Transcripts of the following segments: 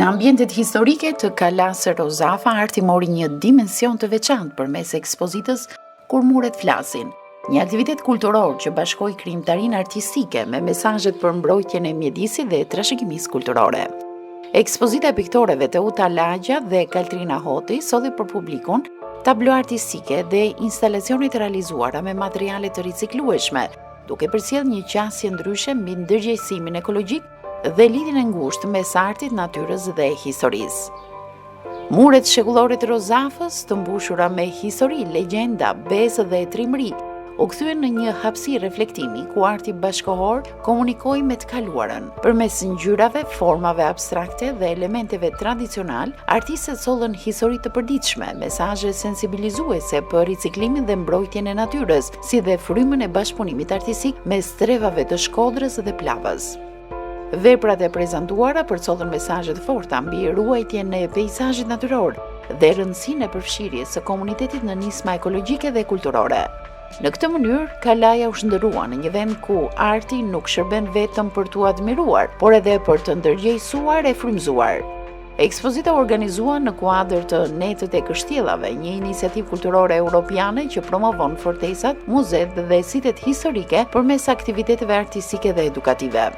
Në ambientet historike të Kalasë Rozafa, arti mori një dimension të veçantë përmes ekspozitës Kur muret flasin, një aktivitet kulturor që bashkoi krijimtarinë artistike me mesazhet për mbrojtjen e mjedisit dhe trashëgimisë kulturore. Ekspozita e piktoreve Teuta Lagja dhe Kaltrina Hoti solli për publikun tablo artistike dhe instalacione të realizuara me materiale të riciklueshme, duke përcjellë një qasje ndryshe mbi ndërgjegjësimin ekologjik dhe lidhjen e ngushtë mes artit, natyrës dhe historisë. Muret shekullore të Rozafës, të mbushura me histori, legjenda, besë dhe trimëri, u kthyen në një hapësirë reflektimi ku arti bashkëkohor komunikoi me të kaluarën. Përmes ngjyrave, formave abstrakte dhe elementeve tradicionalë, artistët sollën histori të përditshme, mesazhe sensibilizuese për riciklimin dhe mbrojtjen e natyrës, si dhe frymën e bashkëpunimit artistik mes trevave të Shkodrës dhe Plavës. Veprat e prezantuara përcollën mesazhe të forta mbi ruajtjen e peizazhit natyror dhe rëndësinë e përfshirjes së komunitetit në nisma ekologjike dhe kulturore. Në këtë mënyrë, Kalaja u shndërrua në një vend ku arti nuk shërben vetëm për t'u admiruar, por edhe për të ndërgjegjësuar e frymëzuar. Ekspozita u organizua në kuadër të Netët e Kështjellave, një iniciativë kulturore europiane që promovon fortesat, muzetë dhe sitet historike përmes aktiviteteve artistike dhe edukative.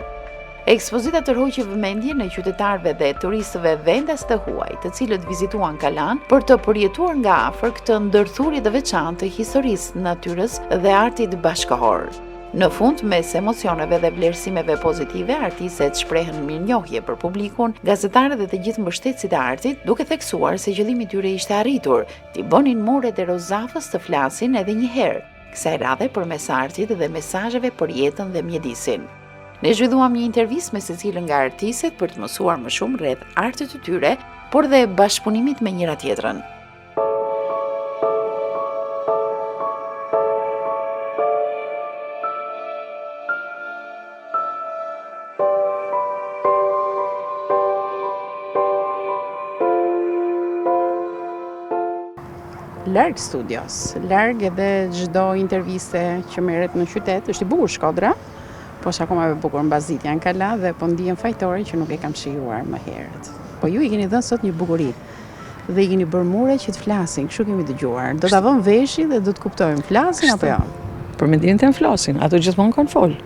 Ekspozita tërhoqi vëmendjen e qytetarëve dhe turistëve vendas të huaj, të cilët vizituan Kalanë për të përjetuar nga afër këtë ndërthurje të veçantë të historisë, natyrës dhe artit bashkëkohor. Në fund, mes emocioneve dhe vlerësimeve pozitive, artistet shprehën mirënjohje për publikun, gazetarët dhe të gjithë mbështetësit e artit, duke theksuar se qëllimi i tyre ishte arritur, t'i bënin muret e Rozafës të flasin edhe një herë, kësaj radhe përmes artit dhe mesazheve për jetën dhe mjedisin. Ne zhvilluam një intervistë me secilën nga artistet për të mësuar më shumë rreth artit të tyre, por dhe bashkëpunimit me njëra-tjetrën. Larg studios, larg edhe çdo interviste që merret në qytet, është e bukur Shkodra, po është akoma më bukur mbasditja në Kala dhe po ndihem fajtore që nuk e kam shijuar më herët. Po ju i keni dhënë sot një bukuri. Dhe i keni bërë muret që të flasin, kështu kemi dëgjuar. Do ta vëmë veshin dhe do të kuptojmë, flasin apo jo? Për mendimin tim flasin, ato gjithmonë kanë fol.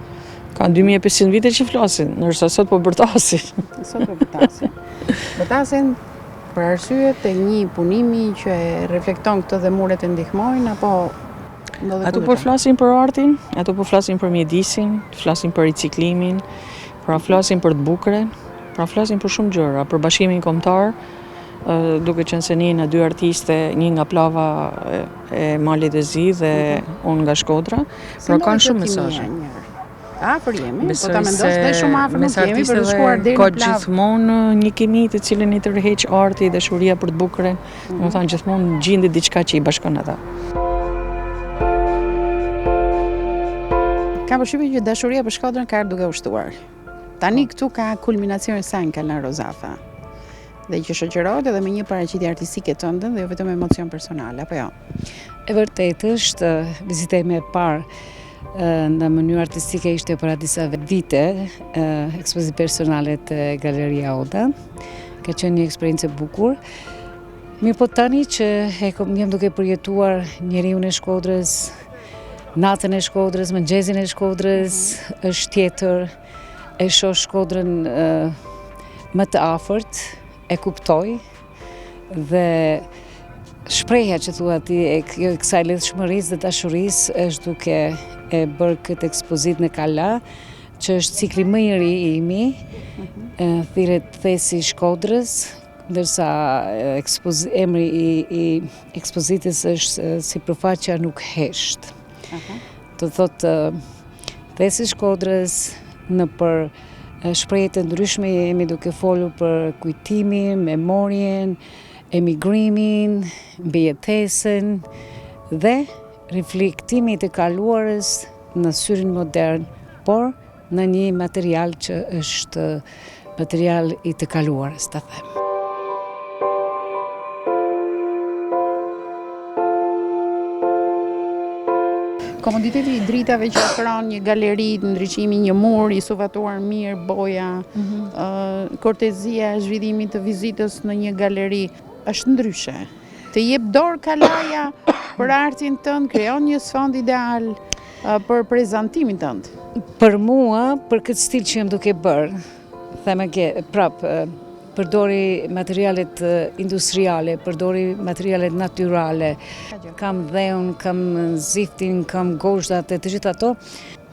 Kanë 2500 vite që flasin, ndërsa sot po bërtasin. Sot po bërtasin. Bërtasin për arsye të një punimi që e reflekton këtë dhe muret e ndihmojnë apo ndodh Ato po flasin për artin, ato po flasin për mjedisin, flasin për riciklimin, pra flasin për të bukurën, pra flasin për shumë gjëra, për bashkimin kombëtar, duke qenë se ne jena dy artiste, një nga Plava e Malit të Zi dhe mhm. unë nga Shkodra, pra kanë shumë mesazhe. Afër jemi, po ta mendosh dhe shumë afër nuk jemi për të shkuar deri në Plavë. Ka gjithmonë një kimi të cilën i tërheq arti, dashuria për të bukurën, mm. domethënë gjithmonë gjendet diçka që i bashkon ata. Kam përshtypjen që dashuria për Shkodrën ka ardhur duke u shtuar. Tani po. këtu ka kulminacionin e saj në Kalanë Rozafa dhe që shoqërohet edhe me një paraqitje artistike tënden dhe jo vetëm emocion personal, apo jo? E vërtetë është, vizita ime e parë në mënyrë artistike ishte para disa vite, ekspozitë personale te Galeria Oda. Ka qenë një eksperiencë e bukur. Mirëpo tani që e kom, jam duke përjetuar njeriun e Shkodrës, natën e Shkodrës, mëngjesin e Shkodrës, mhm. është tjetër, e shoh Shkodrën më të afërt, e kuptoj, dhe shprehja që thua ti e kësaj lidhshmërisë dhe dashurisë është duke e bërë këtë ekspozitë në Kala, që është cikli më i ri i imi, mhm. thirret Thesi i Shkodrës, Ndërsa emri i, i ekspozitës është sipërfaqja nuk hesht. Do të thotë Thesi i Shkodrës nëpër shprehje të ndryshme jemi duke folur për kujtimin, memorien, emigrimin, mbijetesën dhe reflektimi i të kaluarës në syrin modern, por në një material që është material i të kaluarës, ta them. Komoditeti i dritave që ofron një galeri, ndriçimi një mur i suvatuar mirë, boja, mm -hmm. kortezia e zhvillimit të vizitës në një galeri është ndryshe. Të jep dorë kalaja për artin tënd, krijon një sfond ideal për prezantimin tënd. Për mua, për këtë stil që jam duke bërë, them e prapë, përdori materialet industriale, përdori materialet natyrale, kam dheun, kam ziftin, kam gozhdat e të gjitha ato.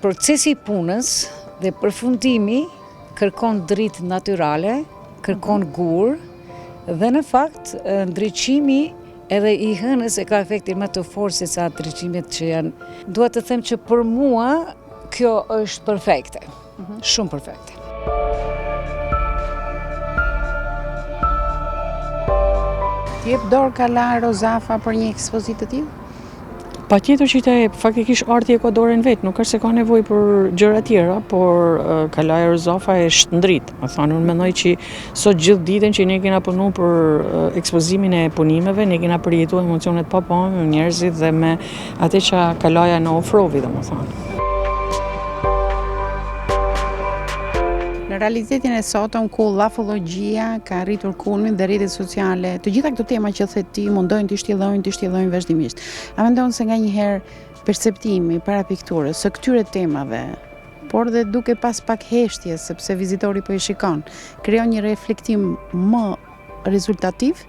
Procesi i punës dhe përfundimi kërkon dritë natyrale, kërkon mhm. gur, dhe në fakt ndriçimi edhe i hënës e ka efektin më të fortë se sa ndriçimet që janë. Dua të them që për mua kjo është perfekte. Mhm. Shumë perfekte. Të jep dorë Kala Rozafa për një ekspozitë të tillë? Patjetër që ta jep, faktikisht arti e ka dorën vetë, nuk është se ka nevojë për gjëra tjera, por Kalaja Rozafa e shndrit. Domethënë, unë mendoj që sot gjithë ditën që ne kena punu për ekspozimin e punimeve, ne kena përjetu emocione të papame me njerëzit dhe me atë që Kalaja na ofrovi, domethënë. Në realitetin e sotëm ku llafollogjia ka arritur kulmin dhe rrjetet sociale, të gjitha këto tema që the ti mundojnë t'i shtjellojnë, t'i shtjellojnë vazhdimisht. A mendon se nganjëherë perceptimi para pikturës së këtyre temave, por dhe duke pas pak heshtje sepse vizitori po i shikon, krijon një reflektim më rezultativ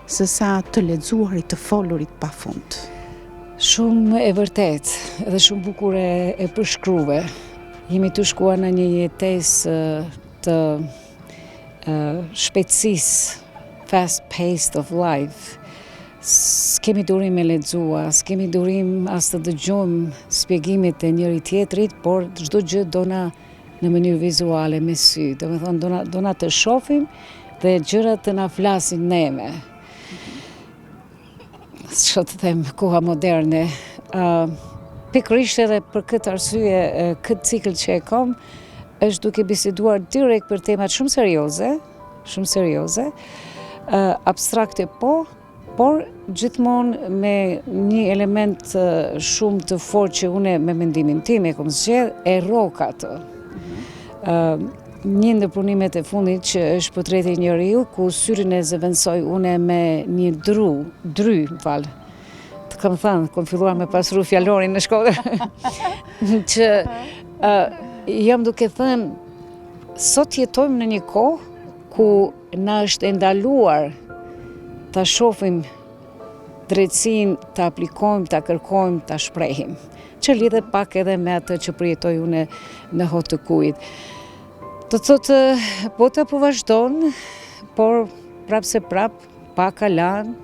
se sa të lexuarit, të folurit pa fund. Shumë e vërtetë dhe shumë bukur e, e përshkruve. Jemi tu shkuar në një jetesë të shpejtësisë, fast paced of life. S'kemi durim me lexua, s'kemi durim as të dëgjojmë spjegimet e njëri tjetrit, por çdo gjë dona në mënyrë vizuale me sy, domethënë dona, dona të shofim dhe gjërat të na flasin neve. Ç'të të them, koha moderne. Uh, pikërisht edhe për këtë arsye, këtë cikël që e kam, është duke biseduar direkt për temat shumë serioze, shumë serioze, uh, abstrakte po, Por gjithmonë me një element shumë të fortë që une me mendimin tim e kom zgjedh, e rrok atë. Mhm. Një ndër punimet e fundit që është portreti i njeriu, ku syrin e zëvendësoj une me një dru, dry, më fal, të kam thënë, kom filluar me pasru fjalorin në Shkodër, që jam duke thënë, sot jetojmë në një kohë ku Na është e ndaluar ta shofim drejtësinë, ta aplikojmë, ta kërkojmë, ta shprehim. Që lidhet pak edhe me atë që përjetoj une në Hot të Kujit. Do të thotë, bota po vazhdon, por prapë se prapë, pa kalanë,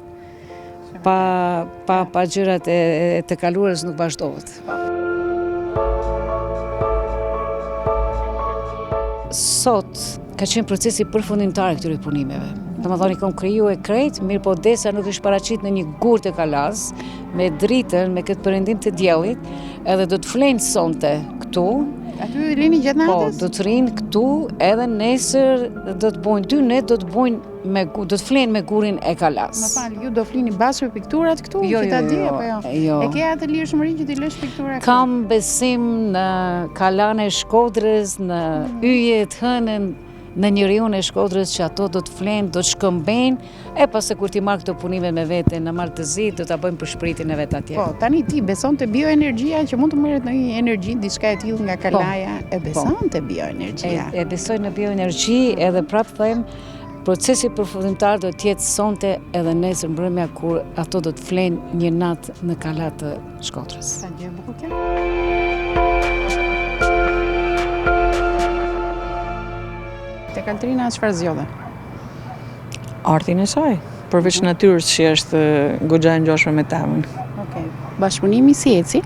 pa, pa, pa gjërat e, e të kaluarës nuk vazhdohet. Sot ka qenë procesi përfundimtar i këtyre punimeve. Domethënë i kom kriju e krejt, mirëpo derisa nuk është paraqit në një gur të kalasë, me dritën, me këtë perëndim të diellit, edhe do të flejnë sonte këtu. Aty rrini gjatë po, natës? Po, do të rrinë këtu, edhe nesër do të bojnë dy net, do të bojnë me do të flenë me gurin e kalasë. Më fal, ju do flini bashkë me pikturat këtu, jo, që ta jo, di jo, apo jo? Jo. E ke atë lirshmërinë që t'i lësh pikturat këtu? Kam besim në kalanë e Shkodrës, në mm. yjet, hënën, në njeriun e Shkodrës që ato do të flenë, do të shkëmbejnë, e pastaj kur t'i marr këto punime me vete në Mal të Zi, do ta bëjmë përshpëritjen e vet atje. Po, tani ti beson te bioenergjia që mund të merret ndonjë energji, diçka e tillë nga po. kalaja, e po. beson te bioenergjia. E, e besoj në bioenergji edhe prapë them Procesi përfundimtar do të jetë sonte edhe nesër mbrëmja kur ato do të flenë një natë në kala të Shkodrës. Sa gjë e bukur kjo. Te Kaltrina çfarë zgjodhe? Artin e saj, përveç mhm. natyrës që është goxha e ngjashme me temën. Okej. Bashkëpunimi si eci?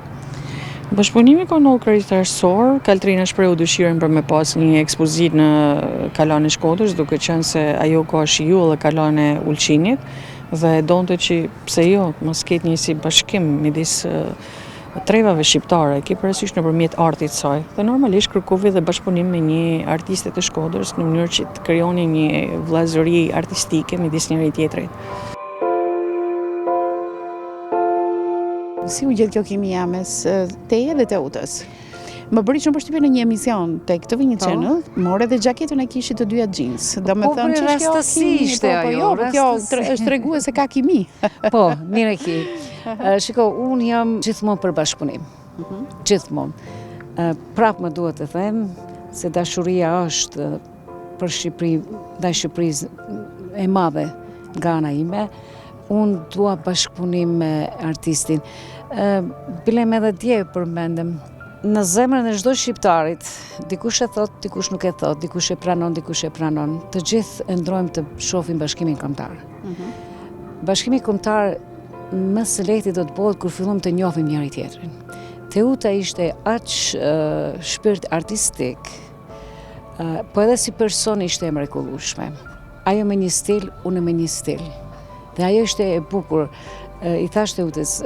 Bashkëpunimi ka ndodhur krejt tërësor, Kaltrina shprehu dëshirën për me pas një ekspozitë në Kalanë e Shkodrës, duke qenë se ajo ka shiju edhe Kalanë e Ulqinit dhe donte që pse jo, mos ketë një si bashkim midis trevave shqiptare, ke parasysh nëpërmjet artit saj. Dhe normalisht kërkovi dhe bashkëpunim me një artiste të Shkodrës në mënyrë që të krijoni një vëllazëri artistike midis njëri tjetrit. Si u gjet kjo kimia mes teje dhe Teutës? Më bëri shumë përshtypje në një emision tek TV një po. Channel, more dhe xhaketën e kishit të dyja jeans. Do me po, thënë që kjo kimi, po, po, jo, po, kjo është tregues se ka kimi. Po, mirë e ki. Shiko, unë jam gjithmonë për bashkëpunim. Mhm. Gjithmonë. Prapë më duhet të them se dashuria është për Shqipëri, ndaj Shqipërisë e madhe nga ana ime. Unë dua bashkëpunim me artistin. Bilem edhe dje përmendëm, në zemrën e çdo shqiptarit, dikush e thot, dikush nuk e thot, dikush e pranon, dikush e pranon. Të gjithë ëndërrojmë të shofim bashkimin kombëtar. Mhm. Bashkimi kombëtar më së lehti do të bëhet kur fillojmë të njohim njëri tjetrin. Teuta ishte aq shpirt artistik, po edhe si person ishte e mrekullueshme. Ajo me një stil, unë me një stil. Dhe ajo ishte e bukur. I thashë Teutës,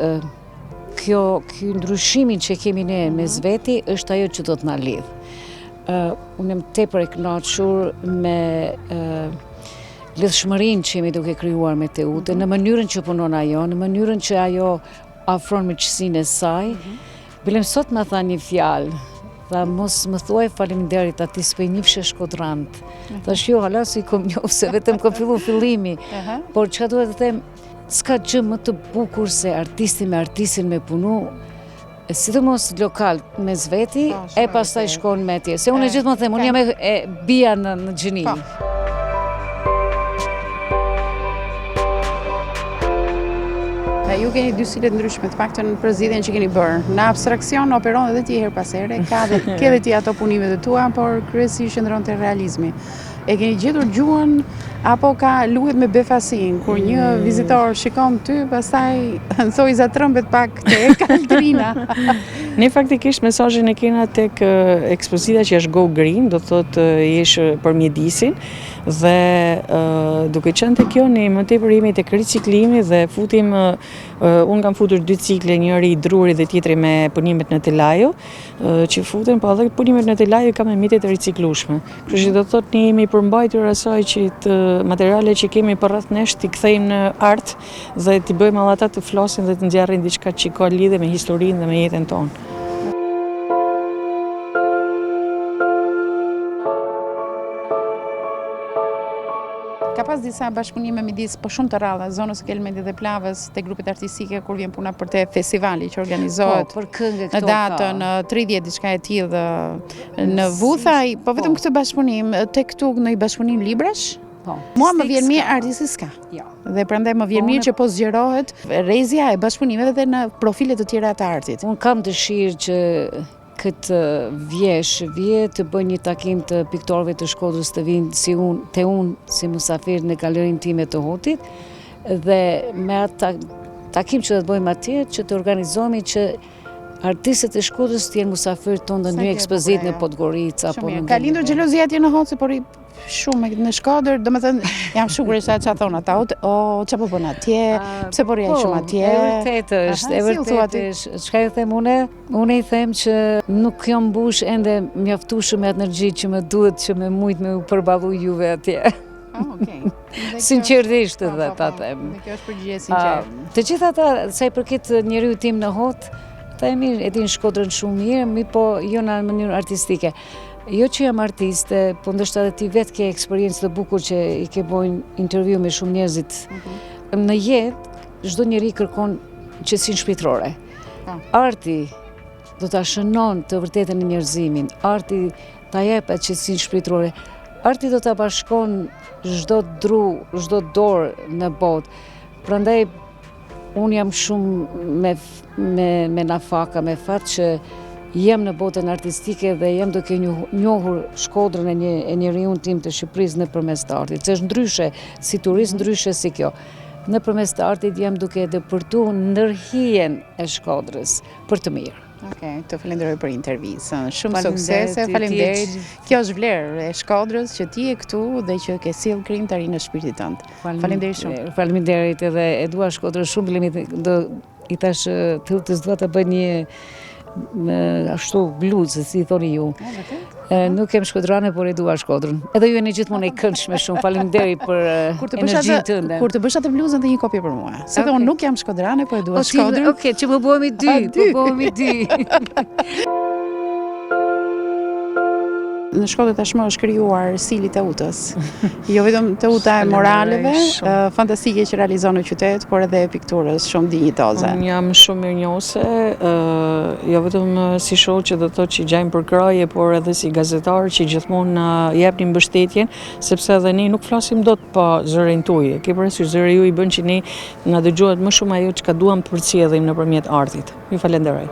kjo, ky ndryshimin që kemi ne mes mhm. veti, është ajo që do të na lidhë. Unë jam tepër e kënaqur me lidhshmërinë që jemi duke krijuar me Teutën, mhm. në mënyrën që punon ajo, në mënyrën që ajo afron miqësinë e saj. Mhm. Bilem sot më tha një fjalë, tha mos më thuaj faleminderit, a ti s'po i njifshe shkodranët. Mhm. Thashë jo, hala s'i kom njohë, se vetëm kom fillu fillimi. Por çka duhet të them, s'ka gjë më të bukur se artisti me artistin me punu, sidomos lokal mes veti, po, e pastaj shkon me tjerë. Se unë e gjithmonë them, unë jam e bija në, në gjini. Po. Ju keni dy stile të ndryshme, të paktën për zgjidhjen që keni bërë. Në abstraksion operon edhe ti herë pas here, ka dhe ke dhe ti ato punimet e tua, por kryesisht qëndron te realizmi. E keni gjetur gjuhën apo ka luhet me befasinë kur një mm. vizitor shikon ty, pastaj në thonjëza trembet pak te Kaltrina. Ne faktikisht mesazhin e kena tek ekspozita që është Go Green, do të thotë jesh për mjedisin dhe duke qenë te kjo ne më tepër jemi tek riciklimi dhe futim unë kam futur dy cikle, njëri i drurit dhe tjetri me punimet në telajo, që futen, po edhe punimet në telajo kam me mjete të riciklueshme. Kështu që do të thotë ne jemi përmbajtur asaj që të materiale që kemi përreth nesh t'i kthejmë në art dhe t'i bëjmë edhe ata të flasin dhe të nxjerrin diçka që ka lidhje me historinë dhe me jetën tonë. Ka pas disa bashkëpunime midis, po shumë të rralla, zonës së Kelmendit dhe Plavës te grupet artistike kur vjen puna për te festivali që organizohet. Po, për këngë këto. Në datën 30 diçka e tillë në Vuthaj, po vetëm po. këtë bashkëpunim, te këtu në një bashkëpunim librash? Po. Mua më vjen mirë artisti s'ka. Jo. Dhe prandaj më vjen po, mirë që po zgjerohet rrezja e bashkëpunimeve dhe në profile të tjera të artit. Unë kam dëshirë që këtë vjeshtë vje të bëj një takim të piktorëve të Shkodrës të vinë si unë, te unë si musafir në galerinë time të Hotit dhe me atë takim që do të bëjmë atje që të organizohemi që Artistët e Shkodrës të jenë musafirë tonë në një ekspozitë në Podgorica apo në Ka lindur xhelozia atje në Hot se po rri shumë në Shkodër, domethënë jam shumë kurioze ça thonë ata, o ça po bën atje, pse po rri aq po, shumë atje. E vërtetë është, e vërtetë është. Çka ju them unë? Unë i them që nuk jam mbush ende mjaftueshëm me atë energji që më duhet që me mujt me u përballu juve atje. Ah, okay. Sinqerisht po, dhe po, ta po. them. Dhe kjo është përgjigje e sinqertë. Të gjithë ata, sa i përket njeriu tim në Hot, ata e mirë, e din Shkodrën shumë mirë, mirëpo jo në mënyrë artistike. Jo që jam artiste, po ndoshta edhe ti vetë ke eksperiencë të bukur që i ke bo intervju me shumë njerëzit. Mhm. Në jetë, çdo njeri kërkon qetësinë shpirtërore. Arti do ta shënon të vërtetën e njerëzimin. Arti Ta jep atë qetësinë shpirtërore. Arti do ta bashkon çdo dru, çdo dorë në botë. Prandaj unë jam shumë me me me nafaka, me fat që jam në botën artistike dhe jam duke njohur Shkodrën e një e njeriun tim të Shqipërisë nëpërmes të artit. Se është ndryshe si turist, ndryshe si kjo. Nëpërmes të artit jam duke depërtu nër hijen e Shkodrës për të mirë. Ok, të falenderoj për intervistën. Shumë suksese, faleminderit. Kjo është vlerë e Shkodrës që ti je këtu dhe që ke sjellë krijimtarinë e shpirtit tënd. Faleminderit shumë. Faleminderit edhe e dua Shkodrën shumë, do i thashë Teutës dua të bëj një ashtu bluzë, si i thoni ju. Nuk jam shkodrane, por e dua Shkodrën. Edhe ju jeni gjithmonë e këndshme shumë. Faleminderit për energjinë tënde. Kur të bësh atë bluzën dhe një kopje për mua. Se dhe unë nuk jam shkodrane, po e dua Shkodrën. Okej, që po bëhemi dy, po bëhemi dy. Në Shkodër tashmë është krijuar stili i Teutës. Jo vetëm Teuta e muraleve, fantastike që realizon në qytet, por edhe e pikturës shumë dinjitoze. Unë jam shumë mirënjohëse, jo vetëm si shoqe do të thotë që gjajmë përkrahje, por edhe si gazetar që gjithmonë na jepni mbështetjen, sepse edhe ne nuk flasim dot pa zërin tuaj. Ke parasysh zëri juaj bën që ne na dëgjohet më shumë ajo çka duam të përcjellim nëpërmjet artit. Ju falenderoj.